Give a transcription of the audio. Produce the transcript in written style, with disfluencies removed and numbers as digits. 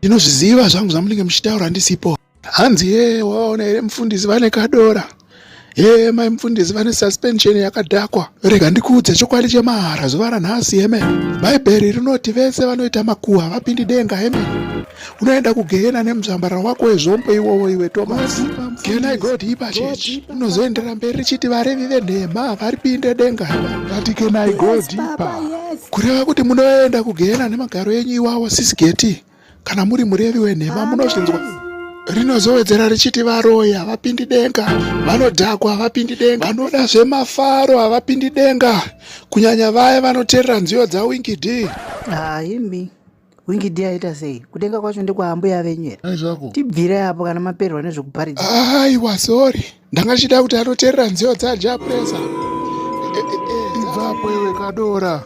Ndinozviziva zvangu zvamunenge muchitaura ndisipo. Hanzi ye waona here mufundisi vane kadora. Ye mai mufundisi vane suspension yakadhakwa. Rega ndikuudze chokwadi chemahara zuva ranhasi amen. Bhaibheri rinoti vese vanoita makuhwa vapindi denga amen. Unoenda kugehena nemuzvambara wako wezvombo iwowo iwe Thomas. Can I go deeper church? Unozoendera mberi richiti varevi venhema varipinde denga. Ndati can I go deeper? Kureva kuti munoenda kugehena nemagaro enyu iwawo sis Getty. Kana muri murevi wenhema munozvinzwa. Rinozowedzera richiti varoyi havapindi denga, vanodhakwa havapindi denga, vanoda zvemafaro havapindi denga, kunyanya vaya vanoteerera nziyo dzaWinky D. Haimbi. Winky D aita sei? Kudenga kwacho ndekwaambuya venyu here? Nhai zvako. Tibvirei apo kana mapererwa nezvekuparidza. Aiwa sorry. Ndanga ndichida kuti anoteerera nziyo dzaJah Prayzah. Ibvapo iwe kadora.